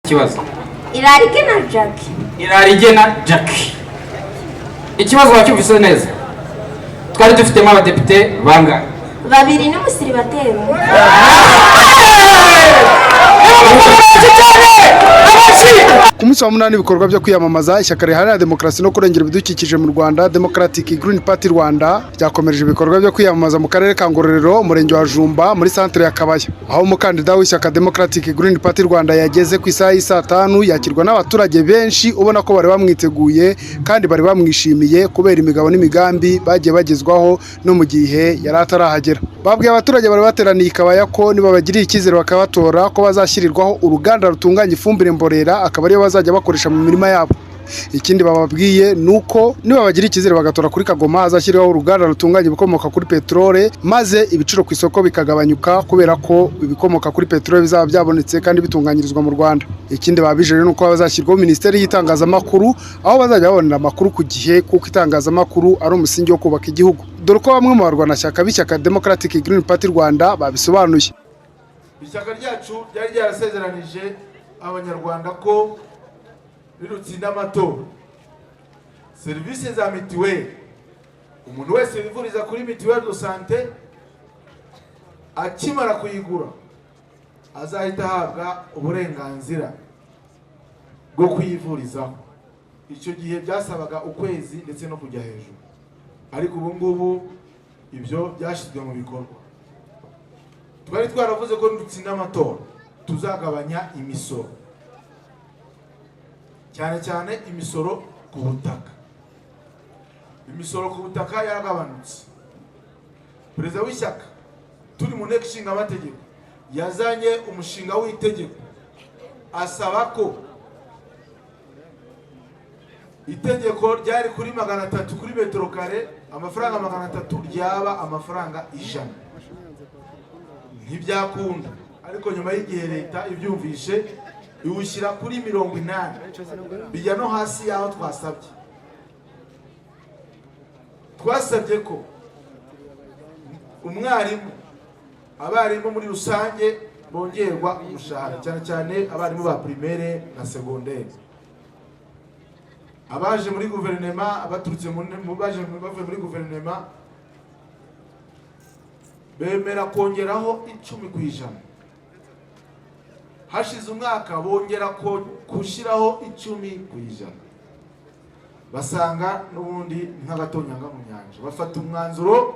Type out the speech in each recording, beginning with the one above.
Ikibazo. Irarigena Jackie. Irarigena Jackie, ikibazo wacyumvise neza? Twari dufitemo abadepite bangahe? Babiri n'umusiribateri umwe. Amashyi cyane, amashyi! Ku munsi wa munani ibikorwa byo kwiyamamaza, ishyaka riharanira demokarasi no kurengera ibidukikije mu Rwanda, Democratic Green Party Rwanda, ryakomereje ibikorwa byo kwiyamamaza mu karere ka Ngororero, umurenge wa Jumba, muri santere ya Kabaya, aho umukandida w'ishyaka Democratic Green Party Rwanda yageze ku isaha y'i 5:00, yakirwa n'abaturage benshi, ubona ko bari bamwiteguye kandi bari bamwishimiye kubera imigabo n'imigambi bagiye bagezwaho no mu gihe yari atarahagera. Babwiye abaturage bari bateraniye i Kabaya ko nibabagiriye icyizere bakabatora, ko bazashyirirwaho uruganda rutunganya ifumbire mborera, akaba ariyo bazajya bakoresha mu mirima yabo. Ikindi bababwiye ni uko nibabagira icyizere bagatora kuri Kagoma, hazashyirwaho uruganda rutunganya ibikomoka kuri peteroli, maze ibiciro ku isoko bikagabanyuka, kubera ko ibikomoka kuri peteroli bizaba byabonetse kandi bitunganyirizwa mu Rwanda. Ikindi babijeje ni uko hazashyirwaho minisiteri y'itangazamakuru, aho bazajya babonera amakuru ku gihe, kuko itangazamakuru ari umusingi wo kubaka igihugu. Dore uko bamwe mu barwanashyaka b'ishyaka Democratic Green Party Rwanda babisobanuye. Ishyaka ryacu ryari ryarasezeranije Abanyarwanda ko nirutsinda amatora, serivisi za mituweli, umuntu wese wivuriza kuri mutuelle de santé, akimara kuyigura azahita ahabwa uburenganzira bwo kuyivurizaho. Icyo gihe byasabaga ukwezi ndetse no kujya hejuru, ariko ubu ngubu ibyo byashyizwe mu bikorwa. Twari twaravuze ko nidutsinda amatora tuzagabanya imisoro, cyane cyane imisoro ku butaka. Imisoro ku butaka yaragabanutse. Perezida w'ishyaka, turi mu nteko ishinga amategeko, yazanye umushinga w'itegeko asaba ko itegeko ryari kuri 300 kuri metero kare, amafaranga 300, ryaba amafaranga 100. Ntibyakunda, ariko nyuma y'igihe leta ibyumvishe iwushyira kuri 80, bijya no hasi y'aho twasabye. Twasabye ko umwarimu, abarimu muri rusange bongerwa umushahara, cyane cyane abarimu ba primaire na secondaire. Abaje muri guverinema, abaturutse mu baje bavuye muri guverinema, bemera kongeraho 10%. Hashize umwaka bongera gushyiraho 10%, basanga n'ubundi nk'agatonyanga mu nyanja. Bafata umwanzuro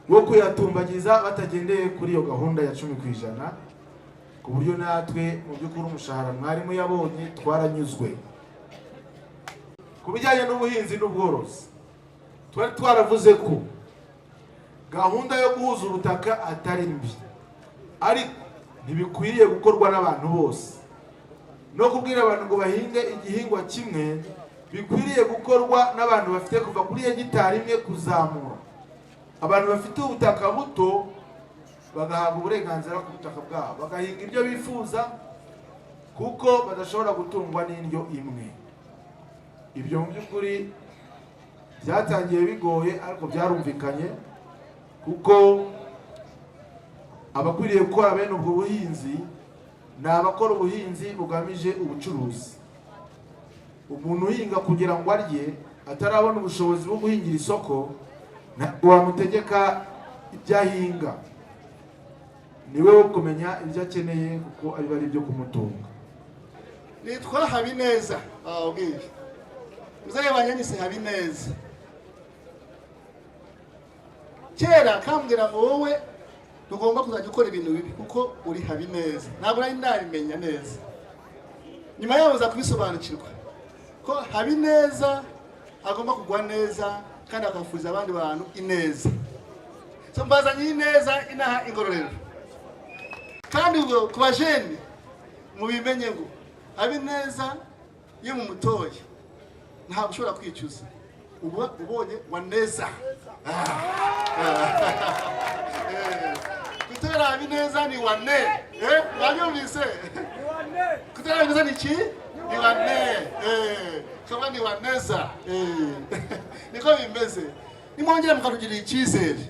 wo kuyatumbagiza batagendeye kuri iyo gahunda ya 10%, ku buryo natwe mu by'ukuri umushahara mwarimu yabonye twaranyuzwe. Ku bijyanye n'ubuhinzi n'ubworozi, twari twaravuze ko gahunda yo guhuza ubutaka atari mbi, ariko ntibikwiriye gukorwa n'abantu bose, no kubwira abantu ngo bahinge igihingwa kimwe bikwiriye gukorwa n'abantu bafite kuva kuri hegitari 1 kuzamura. Abantu bafite ubutaka buto bagahabwa uburenganzira ku butaka bwabo, bagahinga ibyo bifuza, kuko badashobora gutungwa n'indyo imwe. Ibyo mu by'ukuri byatangiye bigoye, ariko byarumvikanye, kuko abakwiriye gukora bene ubwo buhinzi ni abakora ubuhinzi bugamije ubucuruzi. Umuntu uhinga kugira ngo arye, atarabona ubushobozi bwo guhingira isoko, ntabwo wamutegeka ibyo ahinga. Niwe wo kumenya ibyo akeneye, kuko abiba ari ibyo kumutunga. Nitwa Habineza. Bababwiye muzehe wanjye nyise Habineza kera, akambwira ngo: "Wowe tugomba kuzajya ukora ibintu bibi kuko uri Habineza." Ntabwo nari nabimenya neza. Nyuma yaho uza kubisobanukirwa ko Habineza agomba kugwa neza kandi akafuriza abandi bantu ineza. So mbazanye ineza inaha Ingororero, kandi ubwo ku bajene mubimenye ngo Habineza iyo mumutoye ntabwo ushobora kwicuza, uba ubonye wa neza. Gutora Habineza ni wane. Wabyumvise? Gutora Habineza ni iki? Ni wane. Kaba ni waneza. Niko bimeze. Nimwongere mukatugirira icyizere,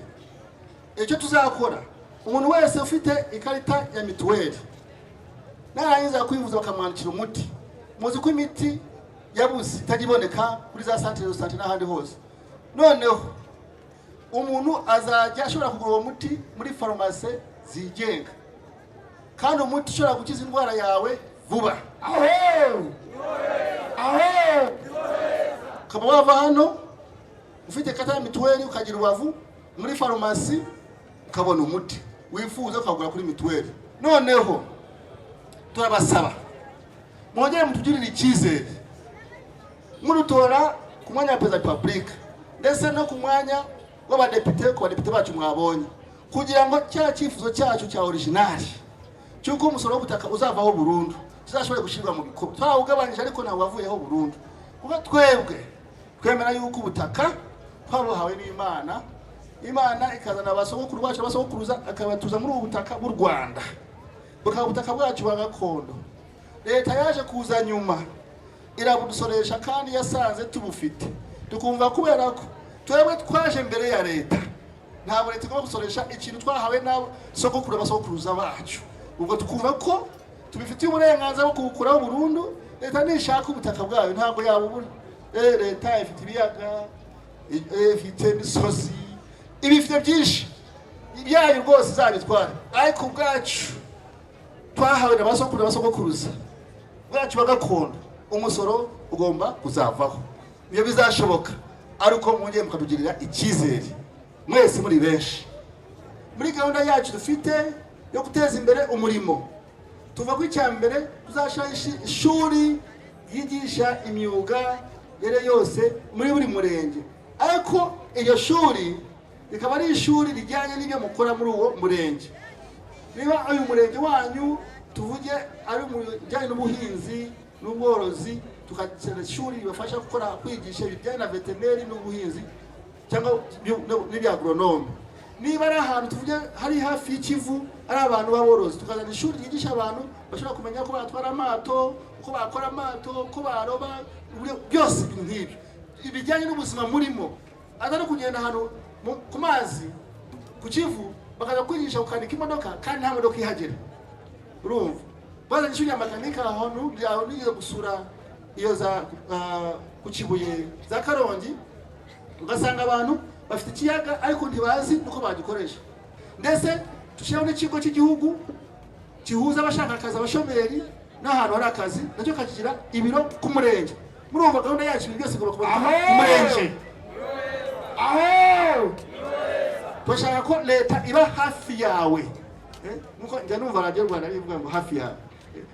icyo tuzakora, umuntu wese ufite ikarita ya mituweli. Narangiza kwivuza bakamwandikira umuti. Muzi ko imiti yabuze, itajya iboneka kuri za centre de santé n'ahandi hose. Noneho umuntu azajya ashobora kugura uwo muti muri farumasi zigenga, kandi umuti ushobora gukiza indwara yawe vuba. Aho aho ukaba wava hano ufite kata ya mituweli, ukagira ubavu muri farumasi, ukabona umuti wifuza, ukagura kuri mituweli. Noneho turabasaba mwongere mutugirire icyizere murutora ku mwanya wa perezida wa repubulika, ndetse no ku mwanya w'abadepite, ku badepite bacu mwabonye, kugira ngo cya cyifuzo cyacu cya original cy'uko umusoro w'ubutaka uzavaho burundu tuzashobore gushyirwa mu bikorwa. Twarawugabanyije, ariko ntabwo wavuyeho burundu, kuko twebwe twemera yuko ubutaka twabuhawe n'Imana, Imana ikazana abasogokuru bacu, abasogokuruza, akabatuza muri ubu butaka bw'u Rwanda, bukaba ubutaka bwacu bwa gakondo. Leta yaje kuza nyuma irabudusoresha kandi yasanze tubufite. Tukumva kubera ko twebwe twaje mbere ya leta, ntabwo leta igomba gusoresha ikintu twahawe na sogokuru, abasogokuruza bacu. Ubwo tukumva ko tubifitiye uburenganzira bwo kubukuraho burundu. Leta nishaka ubutaka bwayo ntabwo yabubura. Leta ifite ibiyaga, ifite imisozi, ibifite byinshi ibyayo rwose izabitwara, ariko ubwacu twahawe na basokuru n'abasogokuruza bwacu ba gakondo, umusoro ugomba kuzavaho. Ibyo bizashoboka ari uko mwongeye mukatugirira icyizere mwese muri benshi. Muri gahunda yacu dufite yo guteza imbere umurimo, tuva ku icya mbere tuzashyiraho ishuri ryigisha imyuga yari yose muri buri murenge, ariko iryo shuri rikaba ari ishuri rijyanye n'ibyo mukora muri uwo murenge. Niba uyu murenge wanyu, tuvuge, ari mu bijyanye n'ubuhinzi n'ubworozi, tukagira ishuri ribafasha gukora, kwigisha ibijyanye na veterineri n'ubuhinzi cyangwa n'ibya agronome. Niba ari ahantu, tuvuge, hari hafi y'Ikivu, ari abantu b'aborozi, tukazana ishuri ryigisha abantu bashobora kumenya ko batwara amato, uko bakora amato, uko baroba, uburyo byose, ibintu nk'ibyo ibijyanye n'ubuzima murimo, atari kugenda ahantu ku mazi, ku Kivu, bakaza kwigisha gukanika imodoka kandi nta modoka ihagera. Urumva bazanye ishuri rya makanika ahantu nigeze gusura iyo za ku Kibuye, za Karongi, ugasanga abantu bafite ikiyaga ariko ntibazi nuko bagikoresha. Ndetse dushyiraho n'ikigo cy'igihugu gihuza abashaka akazi, abashomeri n'ahantu hari akazi, nacyo kakigira ibiro ku murenge. Murumva gahunda yacu, ibintu byose igomba kuba ku murenge. Turashaka ko leta iba hafi yawe. Nkuko njya numva Radiyo Rwanda bivuga ngo hafi yawe,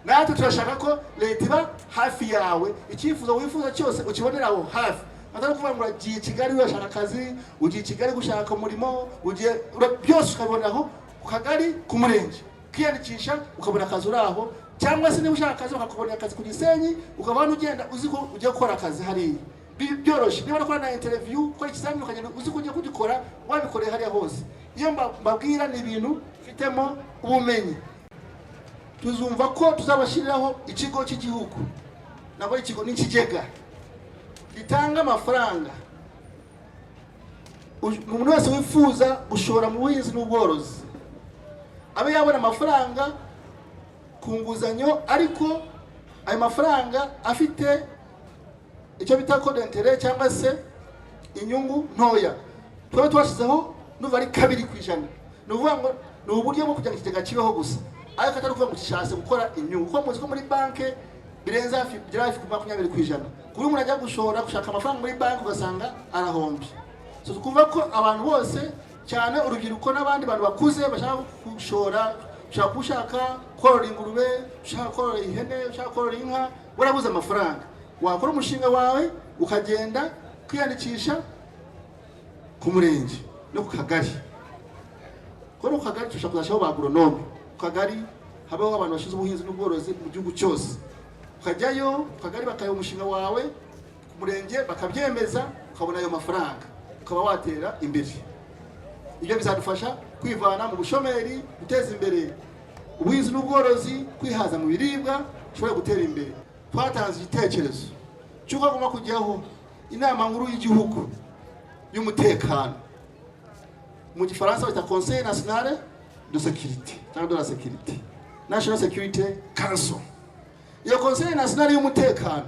natwe turashaka ko leta iba hafi yawe, icyifuzo wifuza cyose ukibonera aho hafi, atari ukuvuga ngo uragiye i Kigali urashaka akazi, ugiye i Kigali gushaka umurimo, ugiye byose ukabibona aho ku kagari, ku murenge, ukiyandikisha ukabona akazi uri aho, cyangwa se niba ushaka akazi bakakubonera akazi ku Gisenyi, ukaba hano ugenda uzi ko ugiye gukora akazi hariya. Byoroshye. Niba urakora na interview, ukora ikizamini, ukagenda uzi ko ugiye kugikora wabikoreye hariya hose. Iyo mbabwira ni ibintu mfitemo ubumenyi. Tuzumva ko tuzabashyiriraho ikigo cy'igihugu, ntabwo ari ikigo, ni ikigega gitanga amafaranga. Umuntu wese wifuza gushora mu buhinzi n'ubworozi abe yabona amafaranga ku nguzanyo, ariko ayo mafaranga afite icyo bita taux d'intérêt cyangwa se inyungu ntoya. Twaba twashyizeho nuva ari 2%. Ni ukuvuga ngo ni uburyo bwo kugira ngo ikigega kibeho gusa, ariko atari ukuvuga ngo gishatse gukora inyungu, kuko muzi ko muri banki birenze hafi, bigera hafi ku 20%, ku buryo umuntu ajya gushora, gushaka amafaranga muri banki, ugasanga arahombye. So twumva ko abantu bose, cyane urubyiruko n'abandi bantu bakuze bashaka gushora, ushaka ushaka korora ingurube, ushaka korora ihene, ushaka korora inka, warabuze amafaranga, wakora umushinga wawe ukagenda kwiyandikisha ku murenge no ku kagari. Kuko no ku kagari dushobora kuzashyiraho ba agronome, ku kagari habaho abantu bashinzwe ubuhinzi n'ubworozi mu gihugu cyose. Ukajyayo ku kagari bakareba umushinga wawe, ku murenge bakabyemeza, ukabona ayo mafaranga, ukaba watera imbere. Ibyo bizadufasha kwivana mu bushomeri, guteza imbere ubuhinzi n'ubworozi, kwihaza mu biribwa, ushobora gutera imbere. Twatanze igitekerezo cy'uko hagomba kujyaho inama nkuru y'igihugu y'umutekano, mu Gifaransa bita Conseil national de sécurité cyangwa de la sécurité. National Security Council. Iyo Conseil National y'umutekano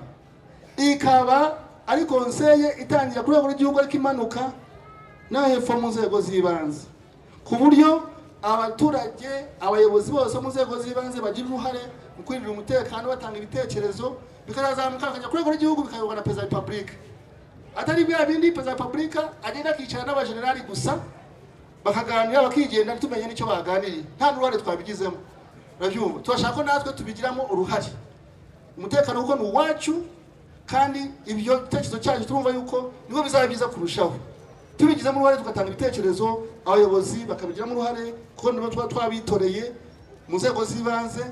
ikaba ari conseil itangira ku rwego rw'igihugu, ariko imanuka no hepfo mu nzego z'ibanze, ku buryo abaturage, abayobozi bose bo mu nzego z'ibanze bagira uruhare mu kwirindira umutekano, batanga ibitekerezo, bikazazamuka bikajya ku rwego rw'igihugu, bikayoborwa na Perezida wa Repubulika, atari bya bindi Perezida wa Repubulika agenda akicara n'abajenerali gusa, bakaganira bakigenda, ntitumenye n'icyo baganiriye, nta n'uruhare twabigizemo. Urabyumva? Turashaka ko natwe tubigiramo uruhare, umutekano, kuko ni uwacu. Kandi ibyo bitekerezo cyacu turumva yuko nibwo bizaba byiza kurushaho tubigizemo uruhare, tugatanga ibitekerezo, abayobozi bakabigiramo uruhare, kuko nibo tuba twabitoreye mu nzego z'ibanze.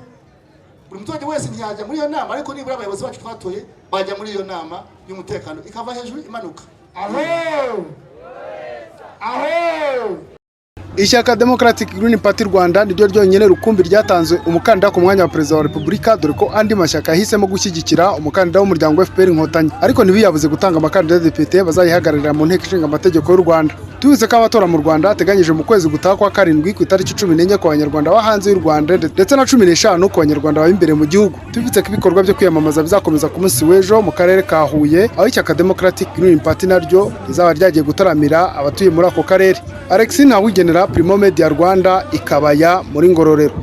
Buri muturage wese ntiyajya muri iyo nama, ariko nibura abayobozi bacu twatoye bajya muri iyo nama y'umutekano, ikava hejuru imanuka. Aho aho. Ishyaka Democratic Green Party Rwanda niryo ryonyine rukumbi ryatanze umukandida ku mwanya wa Perezida wa Repubulika, dore ko andi mashyaka yahisemo gushyigikira umukandida w'umuryango FPR Inkotanyi, ariko ntibiyabuze gutanga abakandida depite bazayihagararira mu Nteko Ishinga Amategeko y'u Rwanda. Tubibutse ko amatora mu Rwanda ateganyije mu kwezi gutaha kwa karindwi, ku itariki 14 ku Banyarwanda bo hanze y'u Rwanda, ndetse na 15 ku Banyarwanda baba imbere mu gihugu. Tubibutse ko ibikorwa byo kwiyamamaza bizakomeza ku munsi w'ejo mu karere ka Huye, aho ishyaka Democratic Green Party naryo rizaba ryagiye gutaramira abatuye muri ako karere. Alexis Ntawigenera, Primo Media Rwanda, Ikabaya muri Ngororero.